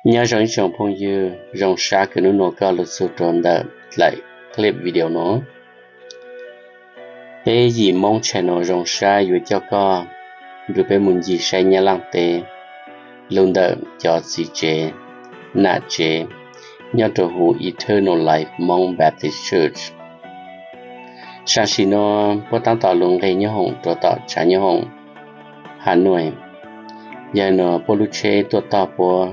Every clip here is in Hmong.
Nyob zoo ib tsoom phooj ywg, zoo sab kws hnub nuav koj lug txug rua ntawm dlaim clip video nuav. Peb Yim Moob Channel zoo sab yuav coj koj nrug peb mus ncig saib Nyab Laaj teb lug ntawm cov txiv tsev, nam tsev nyob rua huv Eternal Life Hmong Baptist Church. Sam sim nuav puab taab tom lug nqeg nyob hoom rua tom tshav nyob hoom Hà Nội, yog nuav puab lub tsheb tuaj tog puab.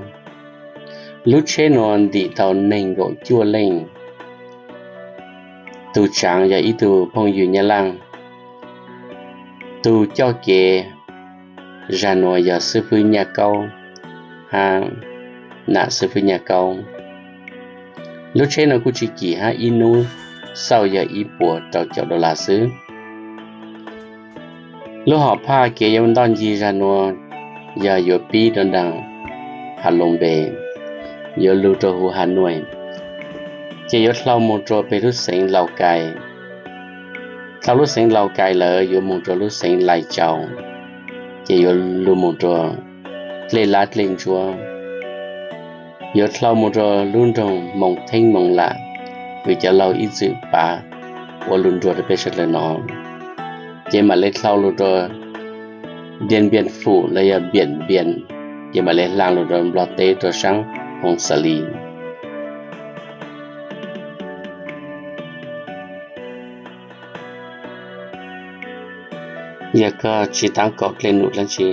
Lub tsheb nuav ntim tau neeg nkaum cuaj leej. Tug tsaav yog ib tug phooj ywg Nyab Laaj, tug coj kev zag nuav yog xwb fwb Nyaj Kaub hab nam xwb fwb Nyaj Kaub. Lub tsheb nuav kuj tsis kim hab, ib hnub xauj yog ib puas rau caum dollar xwb. Lub hom phaj kev yuav ntoj ncig zag nuav yog yuav pib rua nraag Hà Nội npe, yuav lug rua huv Hà Nội, ces yuav dlhau moog rua peg lub xeev Lào Cai. Dlhau lub xeev Lào Cai lawm yuav moog rua lub xeev Lai Châu, ces yuav lug moog rua dlej lab dlej ntsuab. Yuav dlhau moog rua lub nroog Moos Theeb Moos Lam, kws cov laug ib txwm pav ua lug nruag rua peb sawv dlawg nov. Ces mam le dlhau lug rua Điện Biên Phủ los yog Điện Biên, ces mam le dlhau lug rua Nplog teb rua saab Hoo Xa Lis. Yog koj tsis taab kaum dlej num dlaab tsi,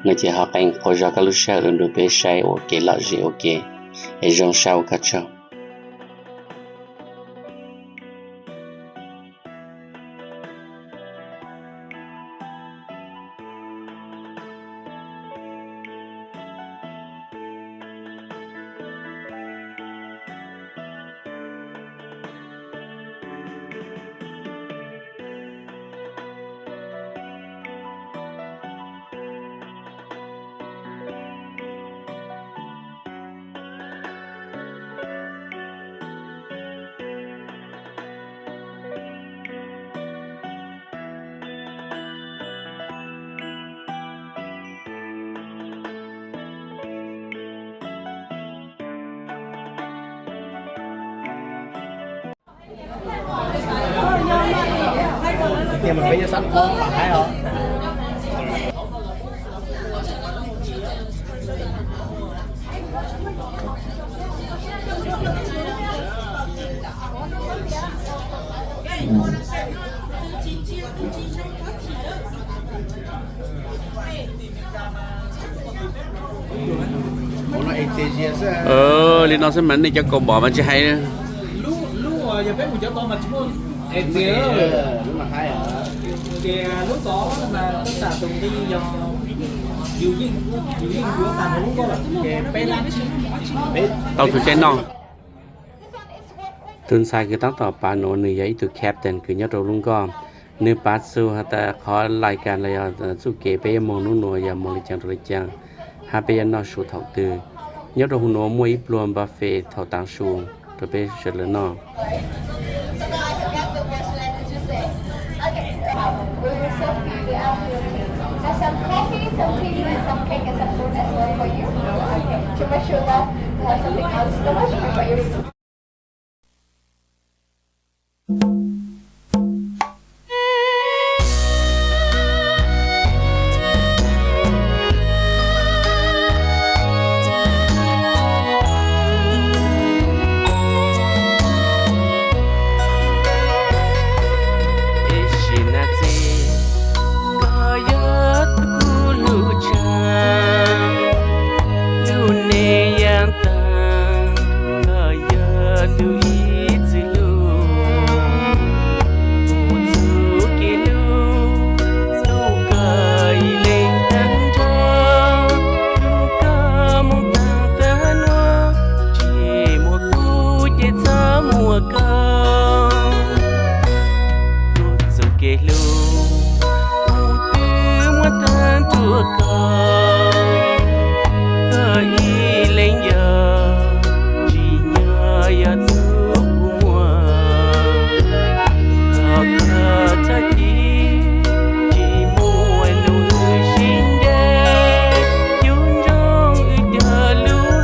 no ces ho qee qhua zog koj lub sij hawm lug nrug peb saib ua ke lom zem ua ke, es zoo sab ua koj tsaug. Li no xwb mas nej cov kaus bom mas tsis hais. Tau txug caij noj. Tus ntxhais kws taab tom pav nuav nws yog ib tug captain kws nyob rau lub nkoj. Nws pav txug has tas qhov lais kas los yog txuj kev peb yuav moog nub nuav yog moog li caag rau li caag, hab peb yuav noj su thaum twg. Nyob rau huv nuav muaj ib pluag buffet thaum taav su rau peb sawv dlawg noj. Ib sim neej txhij, koj yog tug kuv lub tsav, lub neej yaam taag, koj yog tug ib txwm lug. Kuv txuj kev lug, lug koj ib leeg taag nrho, lug koj moog taag tag nuav, tsis muaj kuv ces txhob muaj koj. Kuv txuj kev lug, kuv twb muab taag rua koj, koj ib leeg yog tsim nyog yog tug kuv muaj. Thov koj txhob cia, tsis muaj nub wb sib ncaim, yuav nrog wb cog lub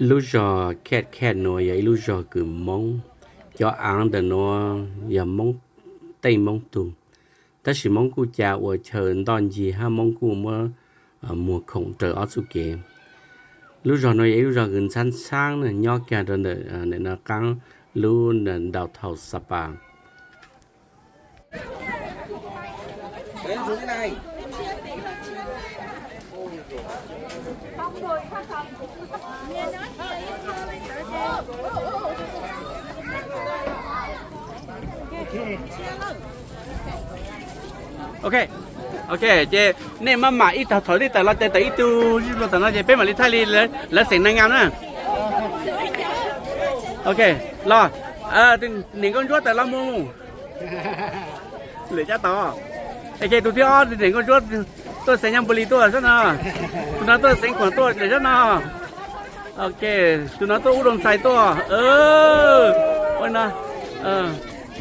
Lub zos Khet Khet nuav yog ib lub zos kws Moob, cov aav ntawm nuav yog Moob Teej Moob Tug, tab sis Moob kuj ca ua chaw ntoj ncig hab Moob kuj muab muag khoom raws ob txuj kev. Lub zos nuav yog ib lub zos kws ntxhab ntxhaab nyob kag rua ntawm qaab lub downtown Sapa. Ok, ok, ces nej maj mam ib tag thaum twg tawm los ces tawm ib tug zuj zus tawm no ces peb mam li thaij li lawv xeem neeg na. Ok, los, niam nkauj ntsuab tawm los mus. Lwm cab tod. Ok, tus thib ob niam nkauj ntsuab tuaj xeev Nyaj Npu Lis tuaj sab no. Tus no tuaj xeev Khuam tuaj lwm sab no. Ok, tus no tuaj Ub Doo Ntxhais tuaj.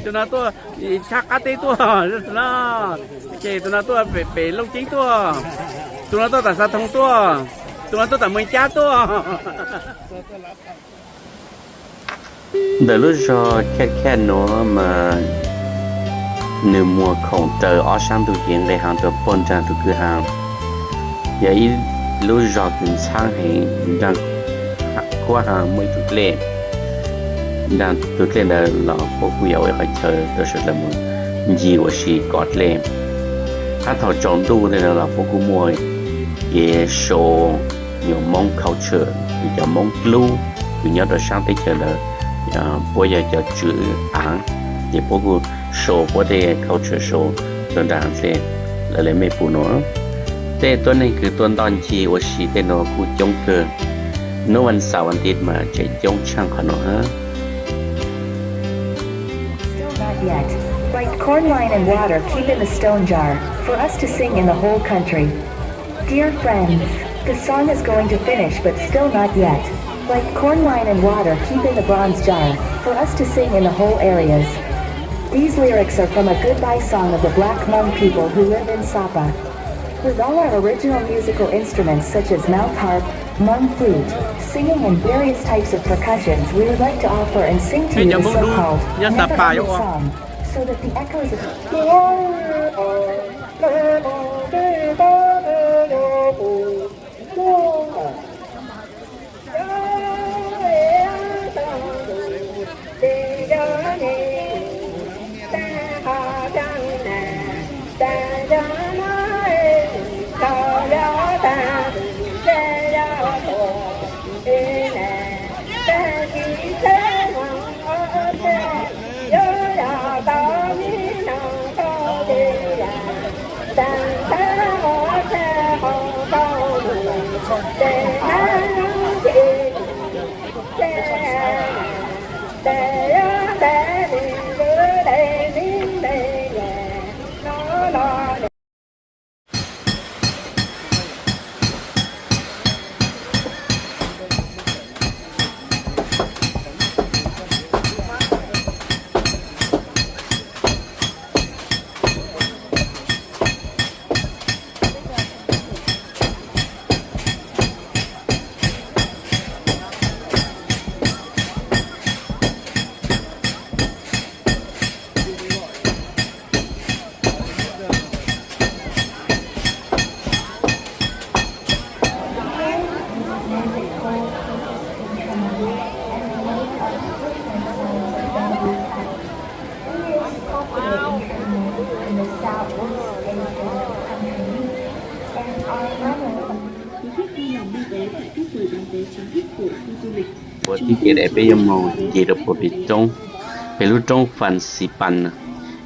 Tus no tuaj Tshab Qab Teb tuaj no. Ces tus no tuaj pem Looj Ceeb tuaj. Tus no tuaj tam Xav Thoo tuaj. Tus no tuaj tam Meeg Cab tuaj. Ntawm lub zog Khet Khet nuav mas nws muag khoom raws ob sab ntug kev nqes haav rua puag nraag tus kwj ha. Yog ib lub zog kws ntxhaab heev, nraag kuab ha muaj ib tug dlej. Nraag tug dlej ntawd los puab kuj yog ua ib qhov chaw rau sawv daws mus ncig ua si kov dlej. Hab thaum tsaus ntuj tej ntawd los puab kuj muaj kev show nyuas Moob culture, cov Moob dlub kws nyob rau saab teb chaws ntawd, puab yog cov tswv aav, ces puab kuj show puab tej culture show rau nraag dlej. Lawv le mej pum nuav, tej tuab neeg kws tuaj ntoj ncig ua si tej nuav kuj coob kawg. Nub vas xaum vas tiv mas tseem coob tshaaj qhov nuav hab. Still not yet. Like corn, wine, and water, keep in the stone jar, for us to sing in the whole country. Dear friends, the song is going to finish, but still not yet. Like corn, wine, and water, keep in the bronze jar, for us to sing in the whole areas. These lyrics are from a goodbye song of the Black Hmong people who live in Sapa. With all our original musical instruments such as mouth harp, Hmong flute, singing and various types of percussions, we would like to offer and sing to you the so-called Never Ending Song, so that the echoes of Ua tib kev peb yuav moog nce rua puag pem roob, pem lub roob Fan Xi Pan na,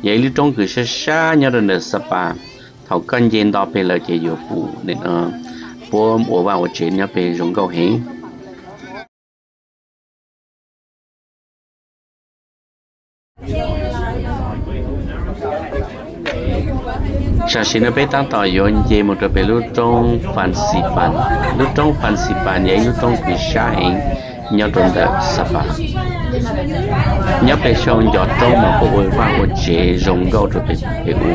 yog ib lub roob kws sab sab nyob rau ntawm Xab Pas. Thaum koj nce nto peg lawm ces yuav pum puab ua vaj ua tsev nyob peg zoo nkauj heev. Tam sim no peb tab tom yuav nce mus rau pem lub roob Fan Xi Pan. Lub roob Fan Xi Pan yog ib lub roob kws sab heev nyob rau ntawm Xab Pas. Nyob peg saum ncov roob mas puab ua vaj ua tsev zoo nkauj rau pem u.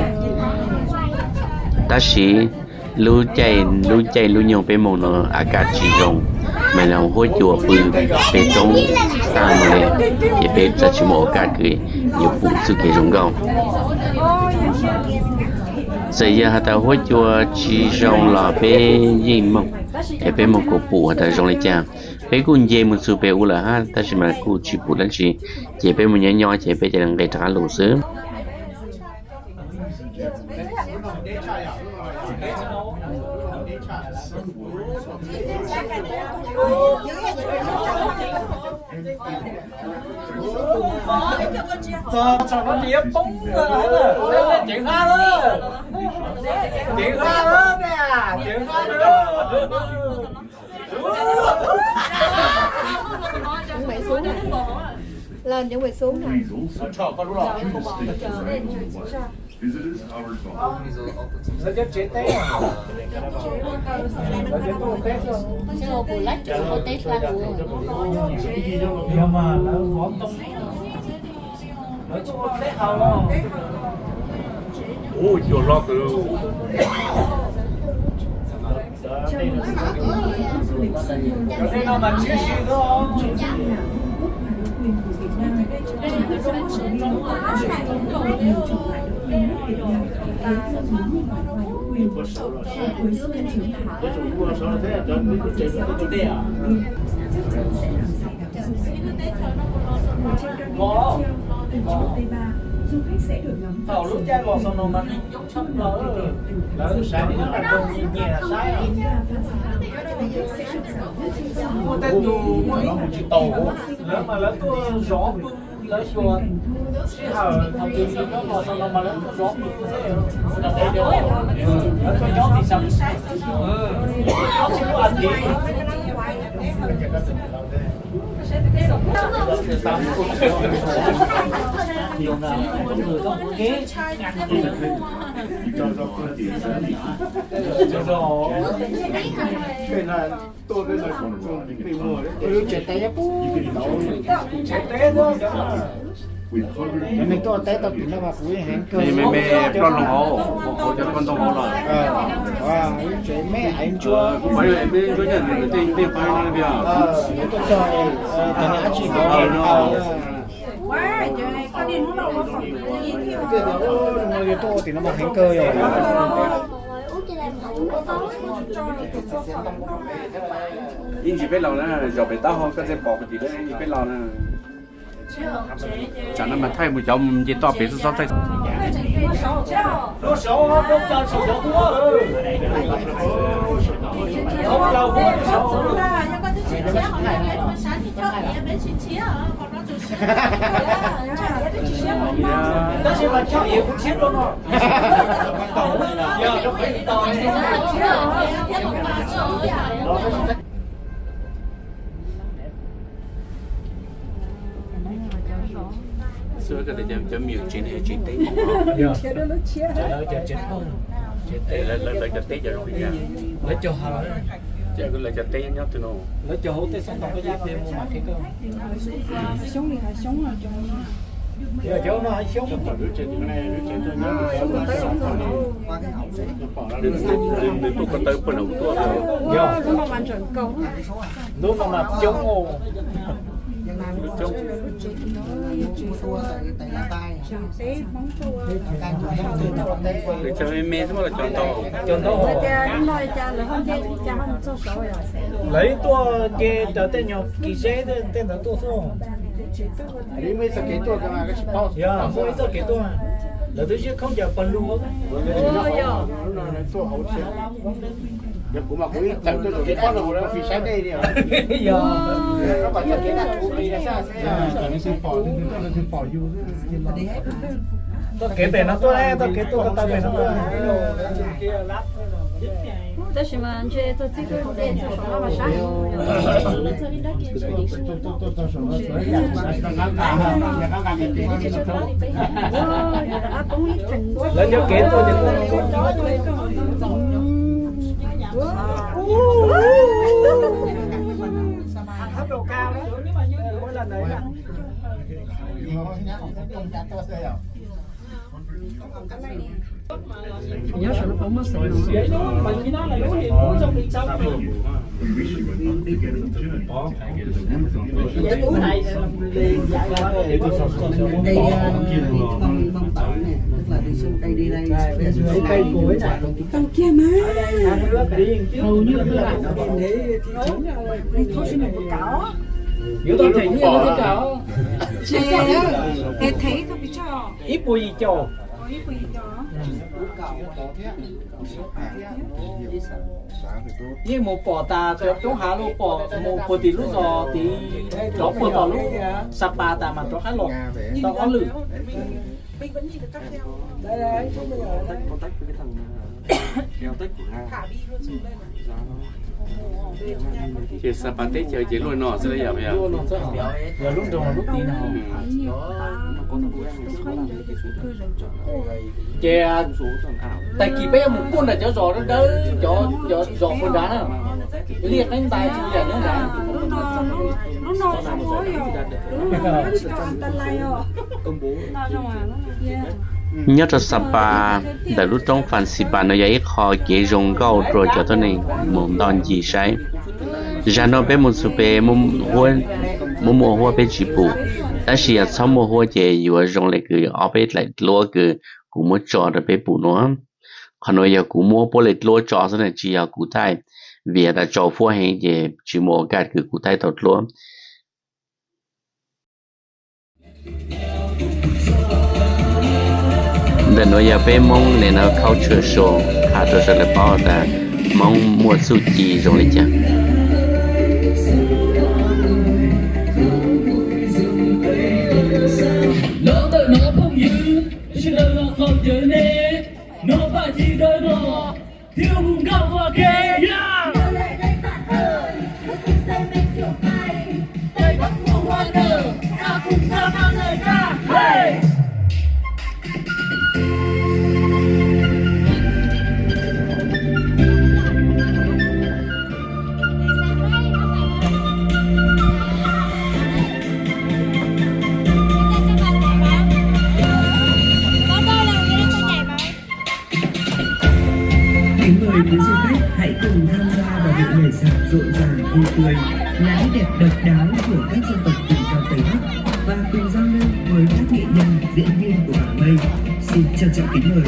Tab sis lub caij lub caij lub nyoog peb moog no a kas tsis zoo, Mas nws huab cua pw pem roob tag mus li, ces peb txawm tsis muaj ua kaj kws yuav pum txuj kev zoo nkauj. Txawm yog has tas huab cua tsis zoo los peb yeej moog, es peb moog kuas pum has tas zoo li cas. Peb kuj nce mus txug pem ub lawm hab, tab sis mas kuj tsis pum dlaab tsi, ces peb mus nyob nyob ces peb ca le nqes rov qab lug xwb. Txog thaum no ces yuav poob lawm, ceev hab lawm, ceev hab lawm, ceev hab lawm. Lawv cov tsev teb, lawv cov tuaj teb xwb. Yog mas lawv vov ntoo, lawv tsis muaj teb haus los. Ua cua hlob kawg. Cov dej no mas tshiab si xwb. Thaum lub caij los xaus no mas neeg coob tshaj plaws, lawv saib nyiam nyiam saib. Muaj tej tug muaj ib tug tsis tau, lawv mas lawv tuaj zov pw, lawv xyuas sij hawm thaum twg nyob los xaus no mas lawv tuaj zov pw xwb. Lawv tuaj nyob tim xav, tuaj nyob tsis muaj as thiv. Cov neeg tuaj teb tau tim no mas kuv yeej heev kawg. Me me ploj loo hauv, hauv cov ko ntoo hauv los. Lub tsev me aiv ntsuab. Kuv pab me ntsuab nyob ntawm tej tej pab no tiag. Tuaj txog, txog dab tsi hauv. Tuaj ua tim no mas heev kawg yom. Ib ntsis peb los na, zaum pem taub hau koj txawm pom kuv tim ib ntsis peb los na. Tsam no mas thaij mus cov nce toj pem xwb xob thaij. Xwb, cov me nyuam tsev no yog tsev teb, lawv cov teb cov zoo li cas? Lawv cov teb nyob twg no? Lawv cov hauv tej xoo tau koj yeej pliag mus mam qhia koj. Yog cov no hav xyoob. Nws tuaj ko taw pawg no tuaj. Yog. Ntub no mas coob. Lawv cog me me xwb los cog ntau? Cog ntau. Lawv tuaj ces raws tej nyuag kis zeb tej ntawd tuaj xwb. Yog muaj ib txoj kev tuaj, lawv twb ziab khaub ncaws pawg lug. Yog kuv mas kuv ib txawm tuaj tsis paub no kuv fi saib dej li. Yog. Txoj kev pem no tuaj, txoj kev tuaj ko taw pem no tuaj. Tab sis mas ntshe txog txij txoj kev tuaj saum no mas sab heev. Lawv cov kev tuaj ces tuaj. Nyob saum no puas muaj xeem no? Đây, ờ, bông, bông tẩu này, tức là từ xương tây đi đây, tàu kia mà. Hầu như là Thầy thốt xin một cáo. Yếu tao thầy như là cái cáo. Thầy thầy thầy thầy thầy. Ib puas yim caum. Ôi, ib puas yim caum. Yeej mus pom tas cov roob hav los pom mus puag tim lub zos tid, rov puag tom lub Sapa tas mas rov qab los tau ob lwm. Ces Sapa teb chaws ces luaj no xwb yom. Yog lub nroog lub tid no. Ces tag kis peb yuav mus puag nram cov zos dawb dawb, cov zos puag nrad na, liaj qeeb ntais txhua yam nyob nrad. Nyob rau Sapa, ntawm lub roob Fansipa no yog ib qho kev zoo nkauj rau cov tuab neeg mus ntoj ncig saib. Zag no peb mus txug pem muaj muaj huab peb tsis pum, tab sis yog txhob muaj huab ces yuav zoo li kws ob peb daim duab kws kuv muab tso rau peb pum no. Qhov no yog kuv muab puab li duab tso xwb na, tsis yog kuv thaij, vim tas tsaus fuab heev ces tsis muaj ua kaj kws kuv thaij tau duab. Ntawm nuav yog peb Moob nim no culture show, has rau sawv daws paub tas Moob muaj txuj ci zoo li cas. Kính mời quý du khách hãy cùng tham gia vào những buổi dạp rộn ràng vui tươi, là nét đẹp độc đáo của các dân tộc vùng cao Tây Bắc và cùng giao lưu với các nghệ nhân, diễn viên của bản Mây. Xin trân trọng kính mời.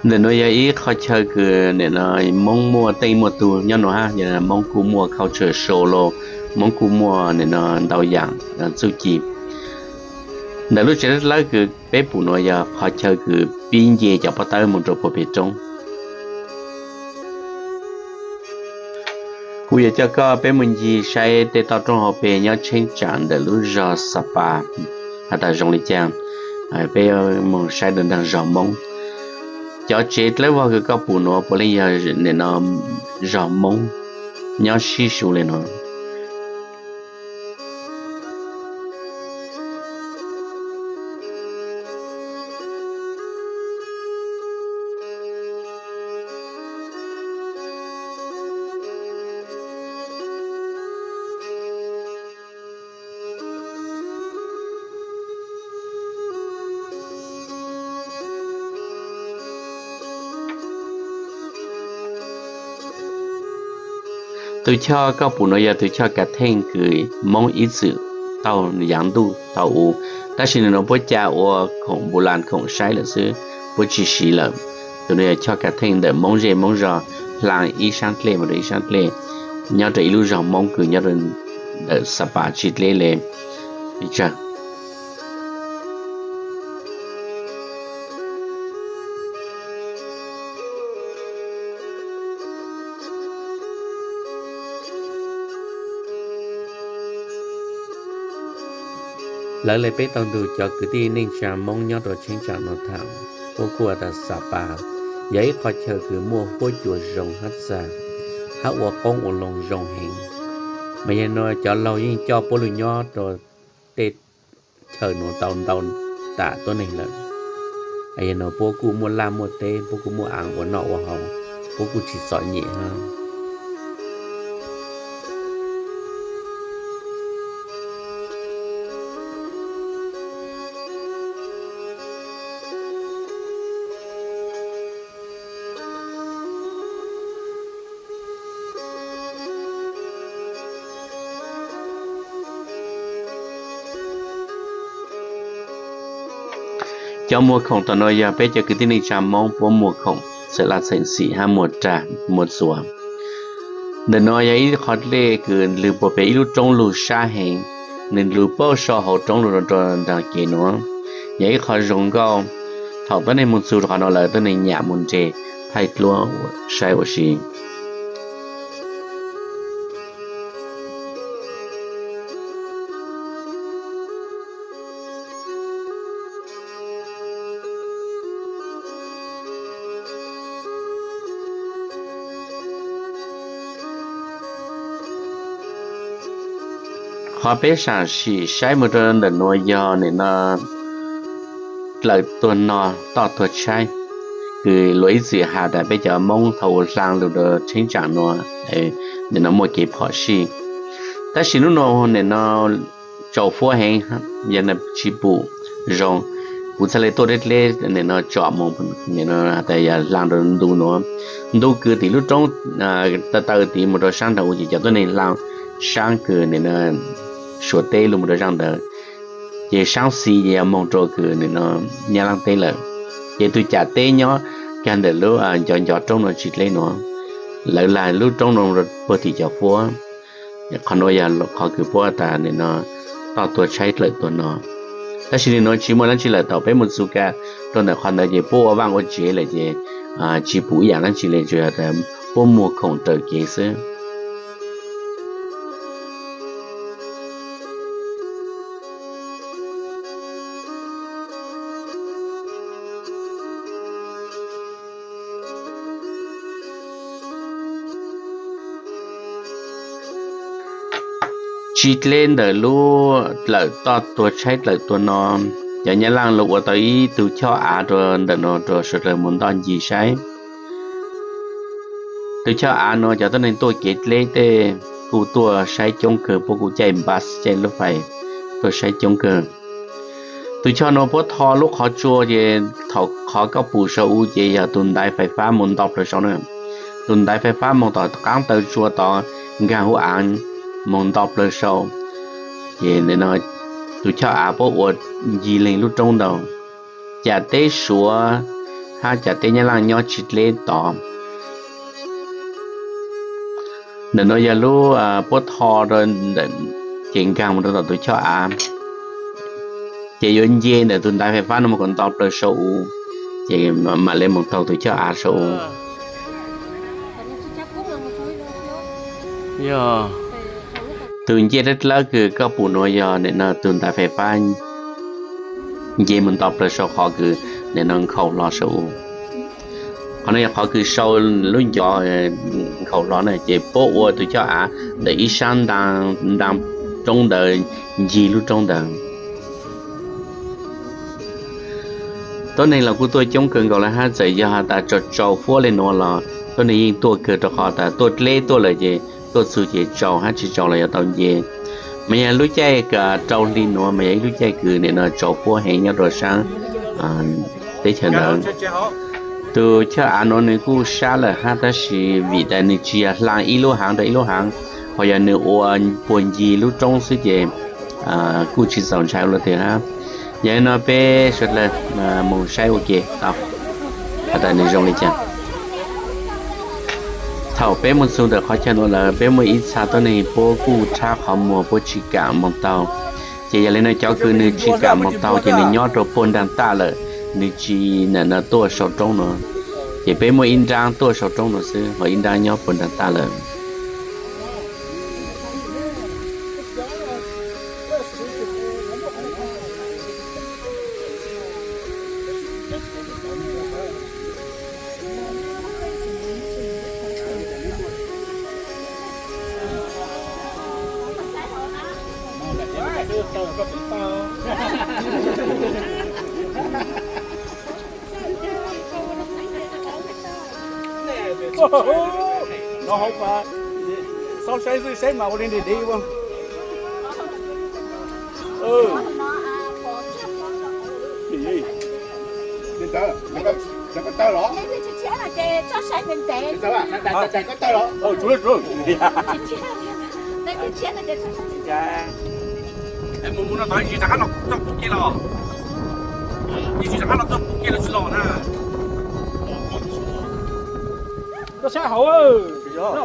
Ntawm nuav yog ib qhov chaw kws nim no Moob muaj teej muaj tug nyob nuav hab, Moob kuj muaj culture show los, Moob kuj muaj nim no ntau yaam txuj ci. Ntawm lub tsev lawb kws peb pum nuav yog qhov chaw kws pib nce cov pob tawb moog rua puag pem roob. Kuv yuav coj koj peb moog ncig saib tej toj roob hauv pes nyob cheeb tsam ntawm lub zog Sapa has tas zoo li cas. Peb moog saib dlua nraag zog Moob. Cov tsev dlawb vog kws koj pum nuav puav leej yog nim no zog Moob nyob sib su le nuav. Tus choj koj pum no yog tus choj kav theej kws Moob ib txwm taug yaav ntuj taug u, tab sis nwg nuav puab ca ua khoom npu las khoom saib lawm xwb, puab tsis siv lawm. Tus no yog choj kav theej ntawm Moob zej Moob zog, hlaa ib saab dlej moog rua ib saab dlej, nyob rua ib lub zog Moob kws nyob rua ntawm Xa Pas tsi dleb le pes tsawg. Lawv le peb tau nrug cov kwv tij neej tsaa Moob nyob rua cheeb tsaam nuav thaam, puab kuj has tas Xa Pas yog ib qho chaw kws muaj huab cua zoo hab txag, hab ua qoob ua loo zoo heev. Mas yog nuav cov laug yeej coj puab lug nyob rua tej chaw nuav tau ntau tam tuab neeg lawm. Yog nuav puab kuj muaj laj muaj teb, puab kuj muaj aav ua noj ua haus, puab kuj tsis txom nyem hab. Cov muag khoom tom nuav yog peb cov kwv tij neej tsaa Moob puab muag khoom txhawm laj txhawm xim hab muag rag muag txuas. Ntawm nuav yog ib qho dlej kws lug puag pem ib lub roob lug sab heev, nwg lug paub sau hauv roob lug rua nraag kev nuav, yog ib qho zoo nkauj. Thaum tuab neeg moog txug rua qhov nuav lawm tuab neeg nyam moog nreg thaij duab saib ua si. Qhov peb saam sim saib moog rua ntawm nuav yog nim no dlawm tuag no toj tuag tshaib, kws luag ib txwm has tas peb cov Moob thaum ua hlaa lug rua cheeb tsaam nuav, nim no muaj kev phom sij. Tab sis nub nuav nim no tsaus fuab heev, yog tsis pum zoo. Kuv txhaj le tuaj dleb dleb nim no tsom moog, nim no tas yog hlaa rua ntu nuav, ntu kws tim lub roob taw taw tid moog rua saab nraag u ces cov tuab neeg hlaa saab kws nim no Suav teb lug moog rua zaaj ntawd, ces saab xis ces yog moog rua kws nim no Nyab Laaj teb lawm. Ces tug cam teb nyob kag ntawm lub ncov ncov roob nuav tsis dleb nuav, lawv lag lub roob nuav puag tim cov fuab. Qhov nuav yog qhov kws puab tas nim no toj tuag tshaib dlawm tuag no. Tab sis nim nuav tsis muaj dlaab tsi lawm, thaum peb moog txug kag rua ntawm qhov ntawd ces puab ua vaaj ua tsev lawm ces tsis pum ib yaam dlaab tsi le, tsuas yog tas puab muag khoom raws kev xwb. Tsis dleb ntawm lub dlawm toj tuag tshaib dlawm tuag no, cov Nyab Laaj lug ua tau ib tug choj av rua ntawm no rua suav dlawg moog ntoj ncig saib. Tug choj av no cov tuab neeg tuaj kev dleb tej kuj tuaj saib coob kawg, puab kuj caij npas caij lub fais tuaj saib coob kawg. Tug choj no puab tho lub qhov tsua ces thaum qhov koj pum saum u ces yog tug ntaiv fais fab moog nto plawg saud na. Tug ntaiv fais fab moog tom qaab taw tsua tod nkaag huv aav moog nto plawg saud. Ces tug choj av puab ua ncig leeg lub roob ntau, cam teb Suav hab cam teb Nyab Laaj nyob tsis dleb tod. Ntawm no yog lub puab tho rua ntawm, ces nkaag moog rua tom tug choj av, ces yuav nce ntawm tug ntaiv fais fab no moog kom nto plawg saum u, ces mam le moog taug tug choj av saum u. Tug ncej dlawb dlawb kws koj pum nuav yog nim no tug ntaiv fais fab nce moog nto plawg saud qhov kws nim no nkhaus hlo saum u. Qhov no yog qhov kws sau lub ncov nkhaus hlo na, ces puab ua tug choj av ntawm ib sab ntaag roob ntawd ncig lub roob ntawd. Tuab neeg los kuj tuaj coob kawg nkaus le hab, txawm yog has tas tsaus tsaus fuab le nuav los tuab neeg yeej tuaj kawg rua qhov tas tuaj dleb tuaj lawm ces tuaj txug ces tsaus hab tsis tsaus los yuav tau nce. Mas yog lub caij rau hli nuav mas yog ib lub caij kws nim no tsaus fuab heev nyob rua saab teb chaws ntawd. Tus choj av nuav nws kuj sab lawm hab, tab sis vim tas nws tsis yog hla ib lub haav rau ib lub haav, ho yog nws ua puag ncig lub roob xwb ces kuj tsis txaus ntshai ua luaj twg hab. Yog li no peb suav dlawg moog saib ua ke tau has tas nws zoo li cas. Thaum peb moog txug ntawm qhov chaw nuav lawm peb muaj ib txha tuab neeg puab kuj rhab qhov muag puab tsis kam moog taug. Ces yog li no cov kws nws tsis kam moog taug ces nws nyob rau puag nraag taj lawm, nws tsis nam no tuaj sau roob nuav. Ces peb muaj ib nraab tuaj sau roob nuav xwb, ho ib nraab nyob puag nraag taj lawm. No hauv mas, xauj saib xwb saib mas ua li ntim ntiv ua. Mus mus no tod ib tsis rov qab los txog kuv kiag los, ib tsis rov qab los txog kuv kiag los tsis los na. Tuaj saib hauv,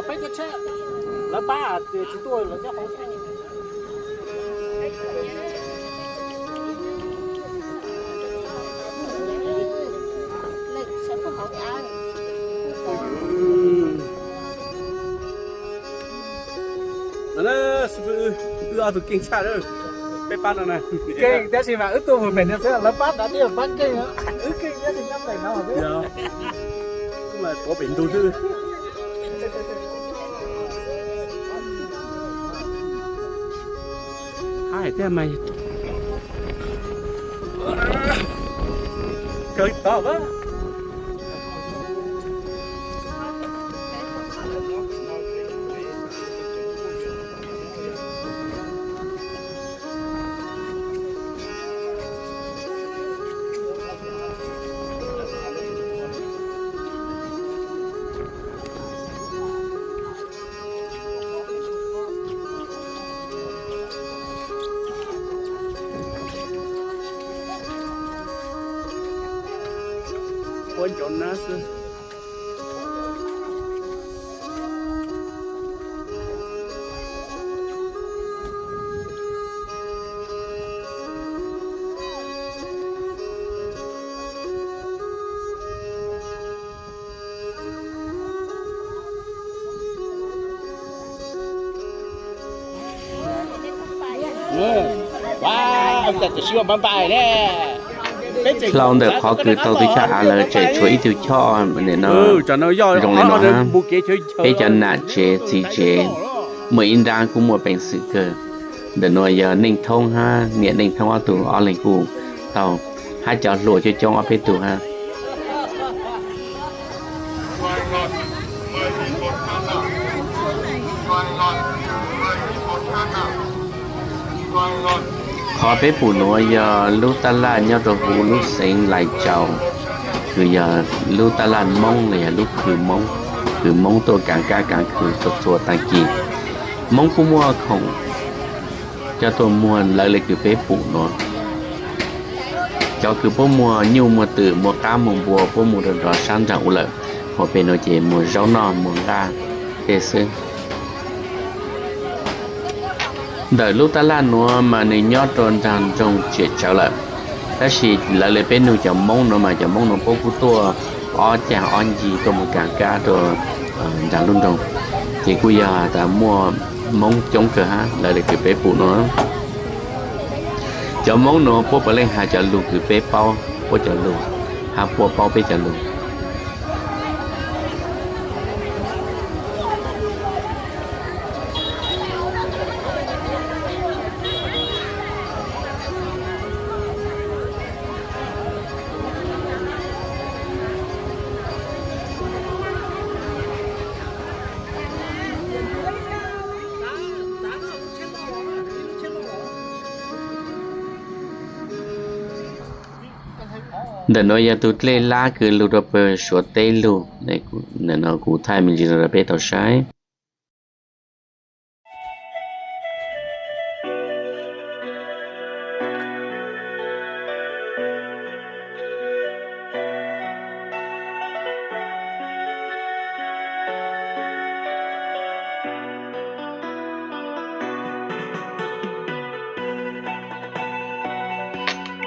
peb cov tsheb lawv pab tsis tuaj lawv nyob hauv. Wb ob tug keej tshaj, peb pab no na. Keej tab sis mas wb tuaj mus pem no xwb, lawv pab nrad thiaj pab keej, wb keej tab sis nyob pem no xwb. Tuav pem ntug xwb. Hais tiag mas kawg tod. Ua ncov nab xwb. Hlau ntawm qhov kws tau tug choj av lawm tseem tshuav ib tug choj nim no zoo li no hab. Peb cov nam tsev txiv tsev muaj ib nrab kuj muaj peev xwm kawg. Ntawm nuav yog Neej Thoob hab niam Neej Thoob ob tug, ob leeg kuj taug, hab cov hluas coob coob ob peb tug hab. Qhov peb pum nuav yog lub taj laj nyob rau huv lub xeev Lais Tsaus, kws yog lub taj laj Moob los yog lub khw Moob, kws Moob tuaj kaav kab kaav khw txhua txhua taag kis. Moob kuj muaj khoom coj tuaj muag lawv le kws peb pum nuav. Cov kws puab muag nyuj muag twm muag qab muag npua puab muag rau nrov sab nraag u lawm, ua peg nuav ces muag zaub noj muag nqaj tej xwb. Ntawm lub taj laj nuav mas nws nyob rau nraag nroog tsiam tsawv lawm, tab sis lawv le peb nug cov Moob nuav mas cov Moob nuav puab kuj tuaj ob cag ob ncig tuaj muag kaav kab rau nraag lub nroog, ces kuj yog tas muaj Moob coob kawg hab lawv le kws peb pum nuav. Cov Moob nuav puab puav leej has cov lug kws peb paub, puab cov lug, hab puab paub peb cov lug. Ntawm nuav yog tug dlej lab kws lug rua peg Suav teb lug, nim no kuv thaij me ntsis rua peb tau saib.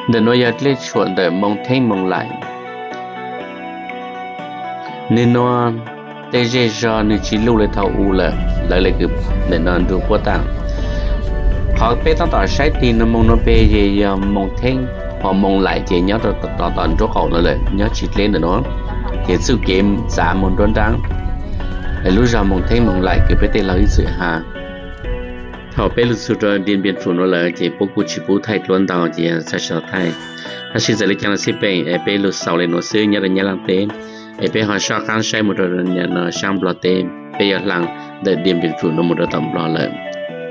Ntawm nuav yog dlej tshuam ntawm Moos Theeb Moos Laim. Nwg nuav tej zej zog nwg tsi luj le thaum u lawm, lawv le kws nim no nrug puab taag. Qhov peb taab tom saib tig nuav moog nuav peg ces yog Moos Theeb, hos Moos Laim ces nyob rov tom nruab qaum nuav lawm, nyob tsi dleb ntawm nuav, ces txuj kev txav moog nruab nraab. Lub zog Moos Theeb Moos Laim kws peb tej laug ib txwm has. Thaum peb lug txug rua Điện Biên Phủ nuav lawm ces puab kuj tsi pub thaij dluab ntau ces yog txhaj sib tau thaij. Tab sis txawm le caag los xij peem es peb lug xaus le nuav xwb nyob rua Nyab Laaj teb, es peb ho soj qaab saib moog rua saab Nplog teb, peb yuav hla ntawm Điện Biên Phủ nuav moog rua tom Nplog lawm.